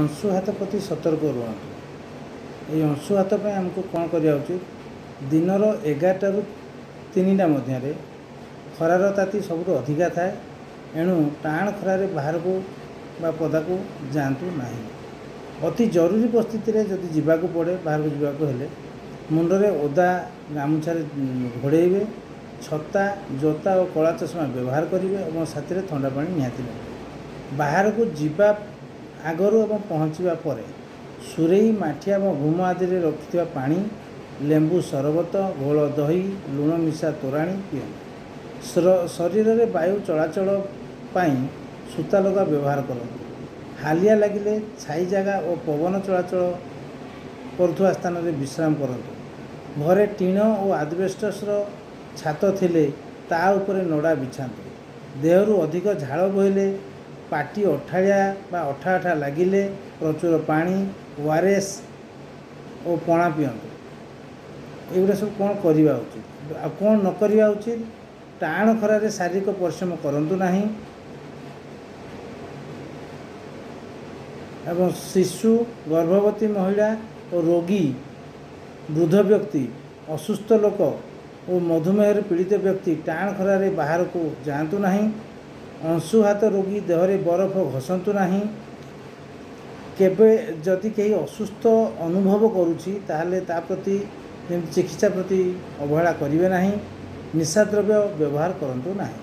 ଅଂଶୁଘାତ ପ୍ରତି ସତର୍କ ରୁହନ୍ତୁ। ଏଇ ଅଂଶୁଘାତ ପାଇଁ ଆମକୁ କ'ଣ କରିବା ଉଚିତ? ଦିନର 11ଟାରୁ 3ଟା ମଧ୍ୟରେ ଖରାର ତାତି ସବୁଠୁ ଅଧିକା ଥାଏ। ଏଣୁ ଟାଣ ଖରାରେ ବାହାରକୁ ବା ପଦାକୁ ଯାଆନ୍ତୁ ନାହିଁ। ଅତି ଜରୁରୀ ପରିସ୍ଥିତିରେ ଯଦି ଯିବାକୁ ପଡ଼େ, ବାହାରକୁ ଯିବାକୁ ହେଲେ ମୁଣ୍ଡରେ ଓଦା ଗାମୁଛାରେ ଘୋଡ଼େଇବେ, ଛତା, ଜୋତା ଓ କଳା ଚଷମା ବ୍ୟବହାର କରିବେ ଏବଂ ସାଥିରେ ଥଣ୍ଡା ପାଣି ନିହାତି ନେବେ। ବାହାରକୁ ଯିବା ଆଗରୁ ଏବଂ ପହଞ୍ଚିବା ପରେ ସୁରେଇ, ମାଠିଆ ଏବଂ ଘୁମ ଆଦିରେ ରଖିଥିବା ପାଣି, ଲେମ୍ବୁ ସରବତ, ଘୋଳ ଦହି, ଲୁଣ ମିଶା ତୋରାଣି ପିଅନ୍ତୁ। ଶରୀରରେ ବାୟୁ ଚଳାଚଳ ପାଇଁ ସୂତା ଲୁଗା ବ୍ୟବହାର କରନ୍ତୁ। ହାଲିଆ ଲାଗିଲେ ଛାଇ ଜାଗା ଓ ପବନ ଚଳାଚଳ କରୁଥିବା ସ୍ଥାନରେ ବିଶ୍ରାମ କରନ୍ତୁ। ଘରେ ଟିଣ ଓ ଆଜବେଷ୍ଟସର ଛାତ ଥିଲେ ତା ଉପରେ ନଡ଼ା ବିଛାନ୍ତୁ। ଦେହରୁ ଅଧିକ ଝାଳ ବୋହିଲେ, ପାଟି ଅଠାଳିଆ ବା ଅଠା ଅଠା ଲାଗିଲେ ପ୍ରଚୁର ପାଣି, ଓଆରଏସ୍ ଓ ପଣା ପିଅନ୍ତୁ। ଏଗୁଡ଼ା ସବୁ କ'ଣ କରିବା ଉଚିତ। ଆଉ କ'ଣ ନ କରିବା ଉଚିତ? ଟାଣ ଖରାରେ ଶାରୀରିକ ପରିଶ୍ରମ କରନ୍ତୁ ନାହିଁ ଏବଂ ଶିଶୁ, ଗର୍ଭବତୀ ମହିଳା ଓ ରୋଗୀ, ବୃଦ୍ଧ ବ୍ୟକ୍ତି, ଅସୁସ୍ଥ ଲୋକ ଓ ମଧୁମେହରେ ପୀଡ଼ିତ ବ୍ୟକ୍ତି ଟାଣ ଖରାରେ ବାହାରକୁ ଯାଆନ୍ତୁ ନାହିଁ। ଅଂଶୁଘାତ ରୋଗୀ ଦେହରେ ବରଫ ଘଷନ୍ତୁ ନାହିଁ। କେବେ ଯଦି କେହି ଅସୁସ୍ଥ ଅନୁଭବ କରୁଛି, ତାହେଲେ ତା ପ୍ରତି ଯେମିତି ଚିକିତ୍ସା ପ୍ରତି ଅବହେଳା କରିବେ ନାହିଁ। ନିଶାଦ୍ରବ୍ୟ ବ୍ୟବହାର କରନ୍ତୁ ନାହିଁ।